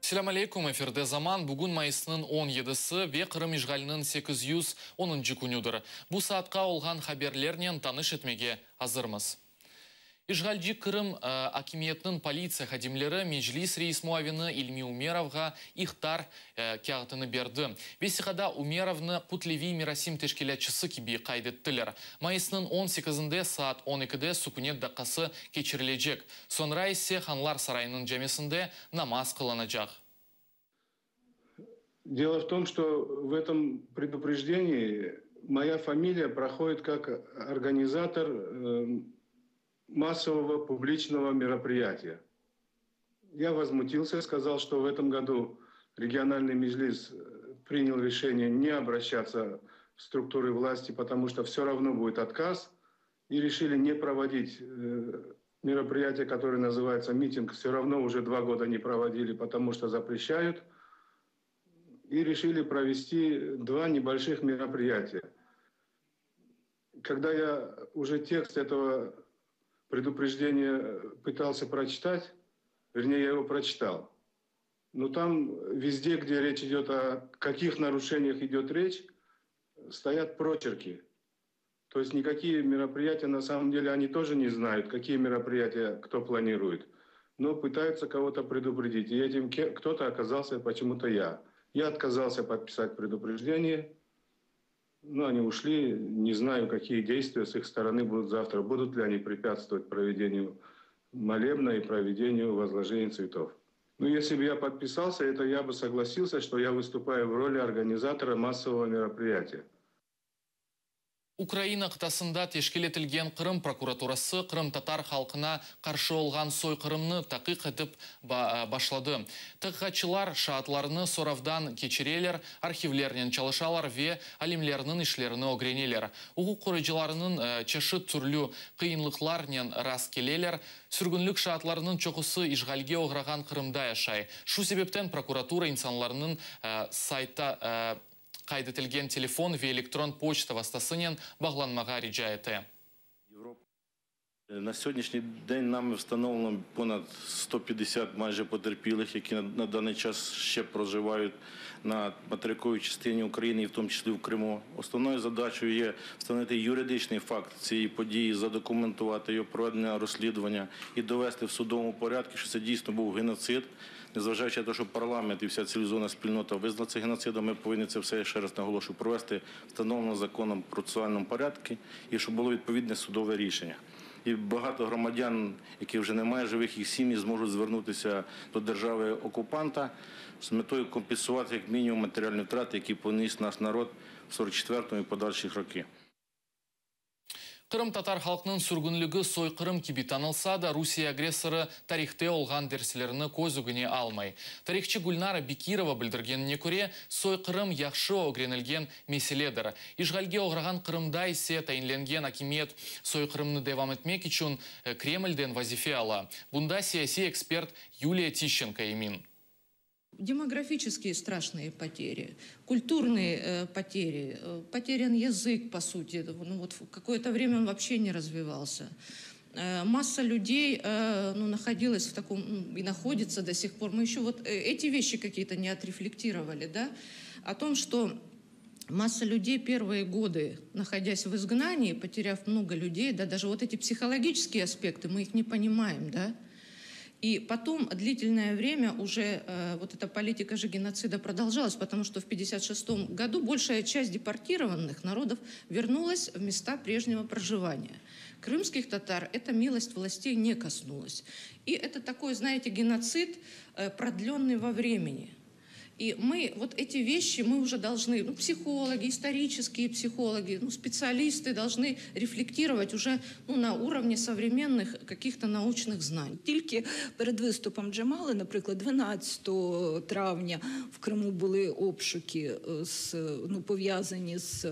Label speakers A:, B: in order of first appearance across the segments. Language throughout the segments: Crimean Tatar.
A: Selâm aleyküm, efirde Zaman, bugün mayısnıñ 17-si ve Qırım işğaliniñ 810-ncı künüdir. Bu saatqa olğan haberlernen tanış etmege azırmız. İşğalci Qırım akimiyetiniñ politsiya hadimleri Meclis reis muavini İlmi Umerovğa ihtar kâğıtını berdi. Vesiqada Umerovnı kütleviy merasim teşkilâtçısı kibi qayd ettiler. Mayısnıñ 18-inde saat 12-de sükünet daqqası keçirilecek, soñra ise Hanlar sarayınıñ camisinde namaz qılınacaq.
B: Дело в том, что в этом предупреждении моя фамилия проходит как организатор массового публичного мероприятия. Я возмутился, сказал, что в этом году региональный Меджлис принял решение не обращаться в структуры власти, потому что все равно будет отказ, и решили не проводить мероприятие, которое называется митинг, все равно уже 2 года не проводили, потому что запрещают, и решили провести два небольших мероприятия. Когда я уже текст этого предупреждения пытался прочитать, вернее, я его прочитал, но там везде, где речь идет о каких нарушениях идет речь, стоят прочерки. То есть никакие мероприятия, на самом деле, они тоже не знают, какие мероприятия кто планирует, но пытаются кого-то предупредить. И этим кто-то оказался почему-то я. Я отказался подписать предупреждение, но они ушли. Не знаю, какие действия с их стороны будут завтра. Будут ли они препятствовать проведению молебна и проведению возложения цветов. Ну, если бы я подписался, это я бы согласился, что я выступаю в роли организатора массового мероприятия.
A: Ukraina qıtasında teşkil etilgen Qırım prokuraturası qırımtatar halqına qarşı olğan soyqırımnı taqiq etip başladı. Taqiqatçılar şaatlarnı soravdan keçireler, arhivlernen çalışalar ve alimlerniñ işlerini ögreneler. Uquq qoruyıcılarınıñ çeşit türlü qıyınlıqlarnen rast keleler. Sürgünlik şaatlarınıñ çoqusı işğalge oğrağan Qırımda yaşay. Şu sebepten prokuratura insanlarnıñ saytta qayd etilgen telefon ve elektron poçta vastasınen bağlanmağa rica ete.
C: На сьогоднішній день нами встановлено понад 150 майже потерпілих, які на даний час ще проживають на материковій частині України, і в тому числі в Криму. Основною задачею є встановити юридичний факт цієї події, задокументувати його проведення розслідування і довести в судовому порядку, що це дійсно був геноцид. Незважаючи на те, що парламент і вся цивілізована спільнота визнала це геноцидом, ми повинні це все, я ще раз наголошую, провести встановлено законом процесуальному порядку і щоб було відповідне судове рішення. І багато громадян, яких вже немає живих, їх сім'ї зможуть звернутися до держави окупанта з метою компенсувати як мінімум матеріальні втрати, які поніс наш народ в 44-му і подальших роки.
A: Qırımtatar halqınıñ sürgünligi soyqırım kibi tanılsa da, Rusiye agressorı tarihte olğan derslerini köz ögüne almay. Tarihçı Gülnara Bekirova bildirgenine köre, soyqırım yahşı ögrenilgen meseledir. İşğalge oğrağan Qırımda ise tayinlengen akimiyet soyqırımnı devam etmek içün Kremlden vazife ala. Bunda siyasiy ekspert Yuliya Tişçenko emin.
D: Демографические страшные потери, культурные потери, потерян язык, по сути, ну вот в какое-то время он вообще не развивался. Масса людей ну, находилась в таком, ну, и находится до сих пор. Мы еще вот эти вещи какие-то не отрефлектировали, да, о том, что масса людей первые годы, находясь в изгнании, потеряв много людей, да, даже вот эти психологические аспекты, мы их не понимаем, да, и потом длительное время уже вот эта политика же геноцида продолжалась, потому что в 1956 году большая часть депортированных народов вернулась в места прежнего проживания. Крымских татар эта милость властей не коснулась. И это такой, знаете, геноцид, продленный во времени. И мы вот эти вещи мы уже должны, ну, психологи, исторические психологи, ну, специалисты должны рефлектировать уже, ну, на уровне современных каких-то научных знаний.
E: Тільки перед виступом Джамали, наприклад, 12 травня в Криму були обшуки ну, пов'язані з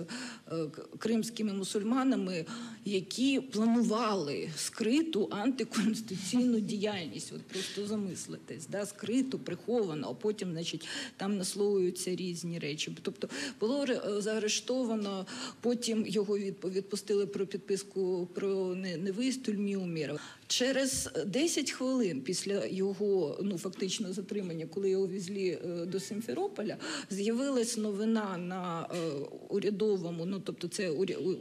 E: кримськими мусульманами, які планували скриту антиконституційну діяльність. От просто замислитесь, да, скриту, приховану, а потім, значить, Там наслоюються різні речі. Тобто було заарештовано, потім його відпустили про підписку про невиїзд Тюльмі Умєрова. Через 10 хвилин після його, ну, фактично затримання, коли його везли до Сімферополя, з'явилась новина на урядовому, ну, тобто це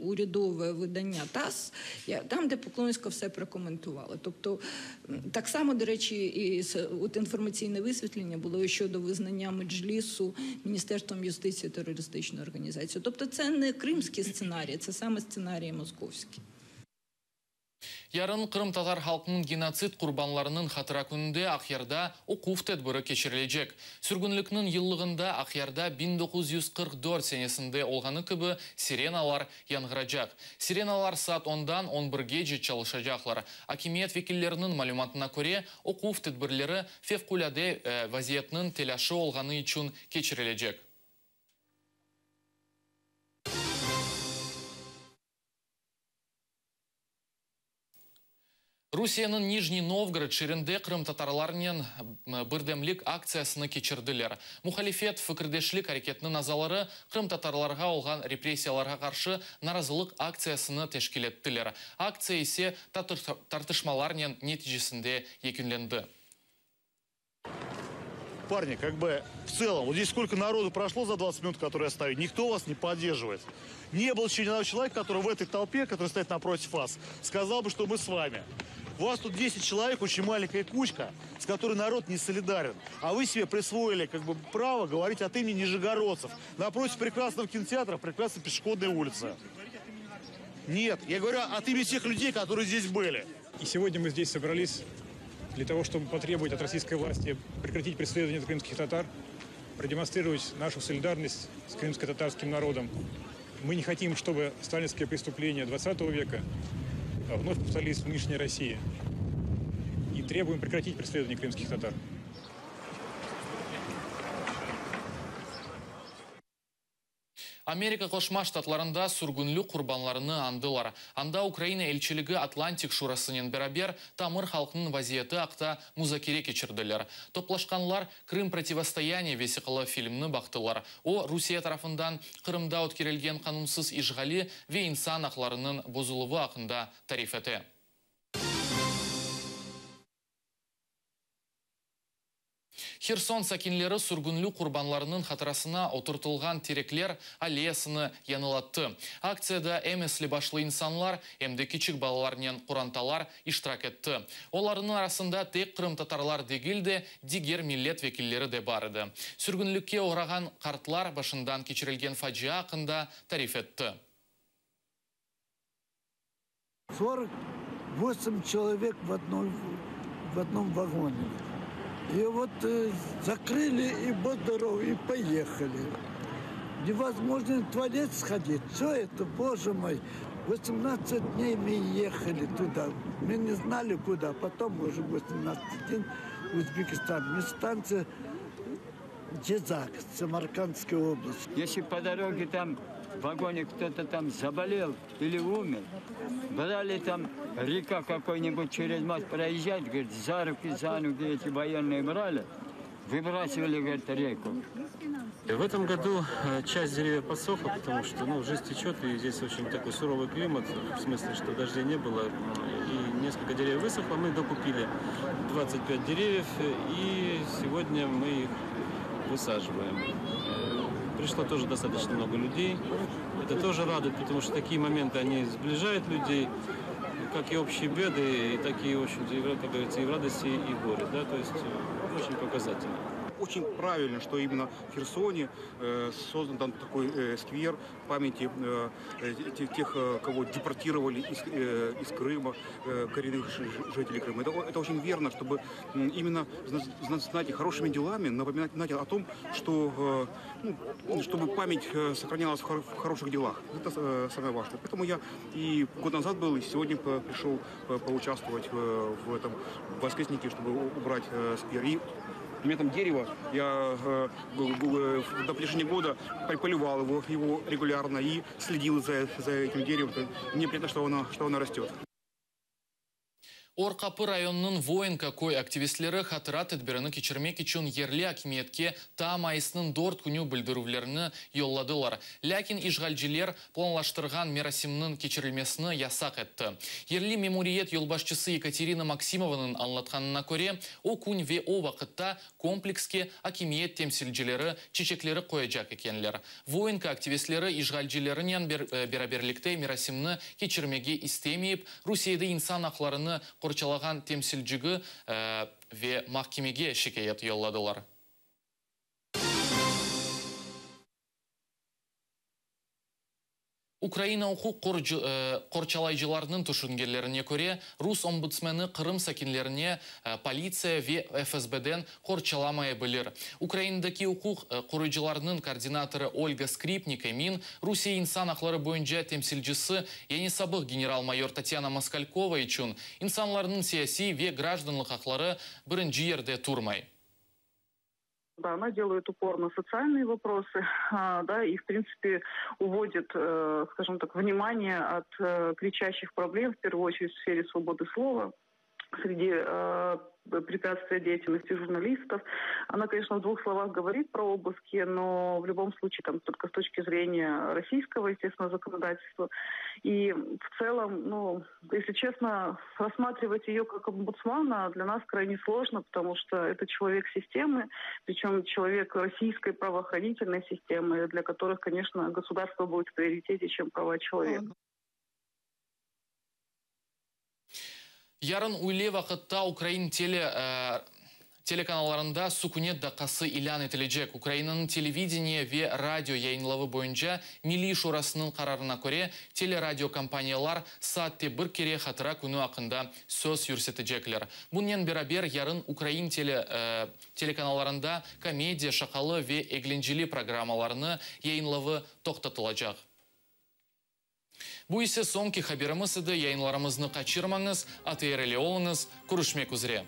E: урядове видання ТАСС, там, де Поклонська все прокоментувала. Тобто, так само, до речі, і от інформаційне висвітлення було щодо визнання Меджлісу Міністерством юстиції терористичною організацією. Тобто це не кримські сценарії, це саме сценарії московські.
A: Yarın qırımtatar halqınıñ genotsid qurbanlarınıñ hatıra kününde Aqyarda oquv tedbiri keçirilecek. Sürgünlikniñ yıllığında Aqyarda 1944 senesinde olğanı kibi sirenalar yañğıracaq. Sirenalar saat ondan on birgece çalışacaqlar. Akimiyet vekilleriniñ malümatına köre, oquv tedbirleri fevqulâde vaziyetniñ telâşı olğanı içün keçirilecek. Rusiyeniñ Nijniy Novgorod şeerinde qırımtatarlarnen birdemlik aktsiyasını keçirdiler. Muhalifet Fikirdeşlik areketiniñ azaları qırımtatarlarğa olğan repressiyalarğa qarşı narazılıq aktsiyasını teşkil ettiler. Aktsiya ise tartışmalarnen neticesinde yekünlendi.
F: Парни, как бы в целом, вот здесь сколько народу прошло за 20 минут, которые я стою, никто вас не поддерживает. Не было еще ни одного человека, который в этой толпе, который стоит напротив вас, сказал бы, что мы с вами. У вас тут 10 человек, очень маленькая кучка, с которой народ не солидарен. А вы себе присвоили как бы право говорить от имени нижегородцев. Напротив прекрасного кинотеатра, прекрасная пешеходная улица. Нет, я говорю от имени тех людей, которые здесь были.
G: И сегодня мы здесь собрались для того, чтобы потребовать от российской власти прекратить преследование крымских татар, продемонстрировать нашу солидарность с крымско-татарским народом. Мы не хотим, чтобы сталинские преступления 20 века вновь повторились в нынешней России. И требуем прекратить преследование крымских татар.
A: Amerika Qoşma Ştatlarında sürgünlik qurbanlarını añdılar. Anda Ukraina elçiligi Atlantik Şurasınen beraber tamır halqnıñ vaziyeti aqta muzakere keçirdiler. Toplaşqanlar Krım protivostoyaniya vesiqalı filmni baqtılar. O, Rusiye tarafından Qırımda ötkerilgen qanunsız işğali ve insan aqlarınıñ bozuluvı aqqında tarif ete. Herson sakinleri sürgünlik qurbanlarınıñ hatırasına oturtılğan terekler alleyasını yañılattı. Aktsiyada em esli-başlı insanlar, em de kiçik balalarnen qorantalar iştirak etti. Olarnıñ arasında tek qırımtatarlar degil de, diger millet vekilleri de bar edi. Sürgünlikke oğrağan qartlar başından keçirilgen facia aqqında tarif etti.
H: 48 человек в одном, в одном вагоне. И вот э, закрыли и будь здоров, и поехали. Невозможно в туалет сходить. Все это, боже мой. 18 дней мы ехали туда. Мы не знали куда. Потом уже 18 день Узбекистан. Мы станция Джизак, Самаркандская область.
I: Если по дороге там в вагоне кто-то там заболел или умер, брали там река какой-нибудь через мост проезжать, говорит, за руки, за ноги эти военные брали, выбрасывали, говорит, реку.
J: В этом году э, часть деревьев подсохла, потому что ну, жизнь течет, и здесь очень такой суровый климат, в смысле, что дождей не было, и несколько деревьев высохло. Мы докупили 25 деревьев, и сегодня мы их высаживаем. Э, пришло тоже достаточно много людей. Это тоже радует, потому что такие моменты, они сближают людей, как и общие беды, и такие, в общем-то, как говорится, и в радости, и в горе. Да? То есть э, очень показательно
K: очень правильно, что именно в Херсоне э, создан там такой э, сквер памяти э, тех, кого депортировали из, из Крыма, коренных жителей Крыма. Это, это очень верно, чтобы именно, знаете, хорошими делами напоминать о том, что, ну, чтобы память сохранялась в хороших делах. Это самое важное. Поэтому я и год назад был, и сегодня пришел поучаствовать в этом воскреснике, чтобы убрать сквер. И у меня там дерево, я э, на протяжении года поливал его, его регулярно и следил за, за этим деревом. Мне приятно, что оно, что оно растет.
A: Or Qapı rayonınıñ Voenka köy aktivistleri hatıra tedbirini keçirmek içün yerli akimiyetke ta mayısnıñ dört künü bildirüvlerini yolladılar. Lâkin işğalciler planlaştırğan merasimniñ keçirilmesini yasaq etti. Yerli memuriyet yolbaşçısı Yekaterina Maksimovanıñ añlatqanına köre, o kün ve o vaqıtta Komplekske akimiyet temsilcileri çiçekleri qoyacaq ekenler. Voenka aktivistleri işğalcilerinen beraberlikte merasimni keçirmege istemeyip, Rusiyede insan aqlarını qorçalağan temsilcigi ve mahkemege şikâyet yolladılar. Ukraina uquq qorçalayıcılarınıñ tüşüngenlerine köre, rus ombudsmeni Qırım sakinlerine politsiya ve FSBden qorçalamaya bilir. Ukrainadaki uquq qoruyıcılarınıñ koordinatorı Olga Skripnik emin, Rusiye insan aqları boyunca temsilcisi, yani sabıq general-mayor Tatyana Moskalkova içün insanlarnıñ siyasiy ve grajdanlıq aqları birinci yerde turmay.
L: Да, она делает упор на социальные вопросы, да, и, в принципе, уводит, э, скажем так, внимание от э, кричащих проблем, в первую очередь в сфере свободы слова, среди э, препятствия деятельности журналистов. Она, конечно, в двух словах говорит про обыски, но в любом случае там только с точки зрения российского, естественно, законодательства. И в целом, ну, если честно, рассматривать ее как омбудсмана для нас крайне сложно, потому что это человек системы, причем человек российской правоохранительной системы, для которых, конечно, государство будет в приоритете, чем права человека.
A: Yarın üyle vaqıtta ukrain tele telekanallarında sükünet daqqası ilân etilecek. Ukrainanıñ televideniye ve radio yayınlavı boyunca Milliy şurasınıñ qararına köre, teleradiokompaniyalar saatte bir kere Hatıra künü aqqında söz yürsetecekler. Bunnen beraber, yarın ukrain tele telekanallarında komediya, şaqalı ve eglenceli programmalarnı yayınlavı toqtatılacaq. Bu ise soñki haberimiz edi, yayınlarımıznı qaçırmañız, ATR ile oluñız, körüşmek üzre.